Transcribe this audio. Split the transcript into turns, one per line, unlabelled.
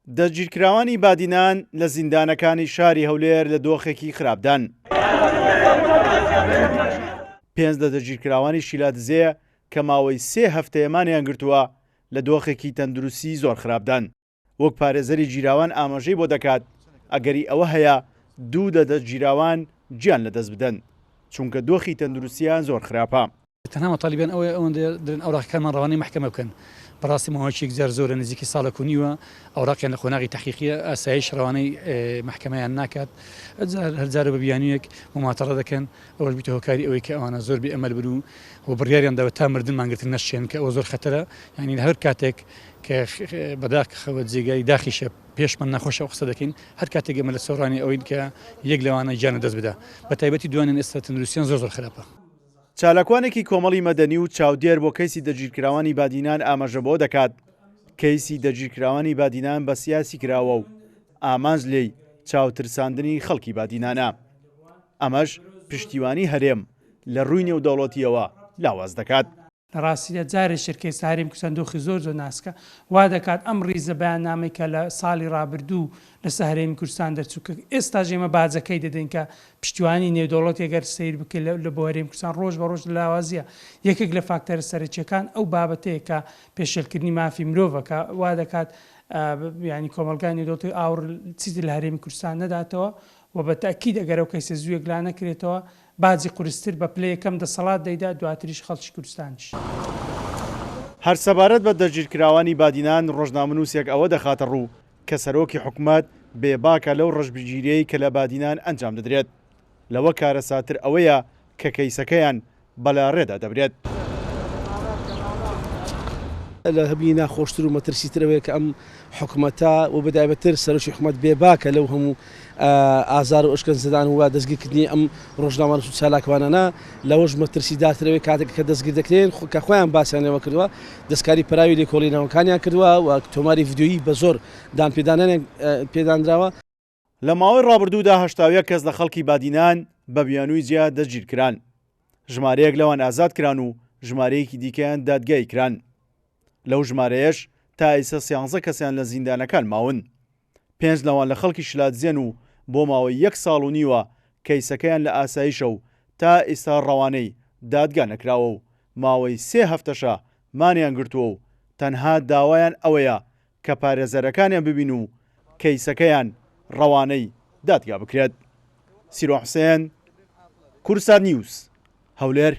دەستگیرکراوانی بادینان لە زیندانەکانی شاری هەولێر لە دۆخێکی خراپدان. پێنج لە دەستگیرکراوانی شیلادزێ کە ماوەی سێ هەفتەیە مانیان گرتووە لە دۆخێکی تەندروستی زۆر خراپدان. وەک پارێزەری گیراوان ئاماژەی بۆ دەکات، ئەگەری ئەوە هەیە دوو لە دەستگیراوان گیان لەدەست بدەن، چونکە دۆخی تەندروستییان زۆر خراپە.
تەنها مەتالیبیان ئەوەیە ئەوەندە دەرێن ئەوراقەکانمان ڕەوانەی مەحکەمە بکەن بەڕاستی ماوەیەکی یەکجار زۆرە نزیکی ساڵێک و نیوە ئەوراقیان لە قۆناغی تەحقیقیە ئاسایش ڕەوانەی مەحکەمەیان ناکات هەر جارە بە بیانوویەک مماتەڵە دەکەن ئەوەش بیتە هۆکاری ئەوەی کە ئەوانە زۆر بێ ئەمەل بن و و بڕیاریان داوە تا مردن مانگرتن نەشکێن کە ئەوە زۆر خەتەرە یانی هەر کاتێک کە بەداخەوە جێگای داخیشە پێشمان ناخۆشە ئەو قسە دەکەین هەر کاتێک ئێمە لە چاوەڕوانی ئەوەین کە یەک لەوانە گیان لەدەست بدا بە تایبەتی دوانیان ئێستا تەندروستیان زۆر زۆر خراپە.
چالاکوانێکی کۆمەڵی مەدەنی و چاودێر بۆ کەیسی دەستگیرکراوانی بادینان ئاماژە بەوە دەکات، کەیسی دەستگیرکراوانی بادینان بە سیاسی کراوە و ئامانج لێی چاوترساندنی خەڵکی بادینانە. ئەمەش پشتیوانی هەرێم لە رووی نێودەوڵەتییەوە لاواز دەکات.
لە ڕاستیدا جارێ شرکە ئێستا هەرێمی کوردستان دۆخی زۆر زۆر ناسکە وا دەکات ئەم ڕیزە بەیاننامەی کە لە ساڵی ڕابردوو لەسەر هەرێمی کوردستان دەرچوو کە ئێستاش ئێمە باجەکەی دەدەین کە پشتیوانی نێودەوڵەتی ئەگەر سەیر بکەی لە بۆ هەرێمی کوردستان ڕۆژ بە ڕۆژ لە لاوازیە یەکێک لە فاکتەرە سەرەکیەکان ئەو بابەتەیە کە پێشێلکردنی مافی مرۆڤە کە وا دەکات یانی کۆمەڵگای نێودەوڵەتی ئاوڕ چیتر لە هەرێمی کوردستان نەداتەوە و بە تەئکید ئەگەر ئەو کەیسە زوو یەکلا نەکرێتەوە باجی قورستر بە پلە یەکەم دەسەڵات دەیدا دواتریش خەڵکی کوردستانیش.
هەر سەبارەت بە دەستگیرکراوانی بادینان ڕۆژنامەنووسێک ئەوە دەخاتە ڕوو کە سەرۆکی حکومەت بێ باکە لەو ڕەشبگیریەی کە لە بادینان ئەنجام دەدرێت. لەوە کارەساتتر ئەوەیە کە کەیسەکەیان بەلاڕێدا دەبرێت.
لە هەمووی ناخۆشتر و مەترسیتر ئەوەیە کە ئەم حکومەتە و بەتایبەتتر سەرۆکی حکومەت بێباکە لەو هەموو ئازار و ئەشکەنجەدان و دەستگیرکردنی ئەم ڕۆژنامەنووس و چالاکوانانە، لەوەش مەترسیدارتر ئەوەیە کاتێک کە دەستگیر دەکرێن کە خۆیان باسیان لێوە کردووە دەستکاری پەراوی لێکۆڵینەوەکانیان کردووە و تۆماری ڤیدیۆیی بە زۆر دانپێدانانیان پێدانراوە.
لە ماوەی ڕابردوودا 81 کەس لە خەڵکی بادینان بە بیانووی جیا دەستگیرکران. ژمارەیەک لەوان ئازاد کران و ژمارەیەکی دیکەیان دادگایی کران. لەو ژمارەیەش تا ئیسە سیانزە کەسیان لە زیندانەکان ماون. پێنج لەوان لە خەڵکی شلادزێن و بۆ ماوەی یەک ساڵ و نیوە کەیسەکەیان لە ئاسایشە و تا ئیستا ڕەوانەی دادگا نەکراوە و ماوەی سێ هەفتەشە مانیان گرتووە و تەنها داوایان ئەوەیە کە پارێزەرەکانیان ببین و کەیسەکەیان ڕەوانەی دادگا بکرێت. سیروان حوسێن، کوردستان نیوز، هەولێر.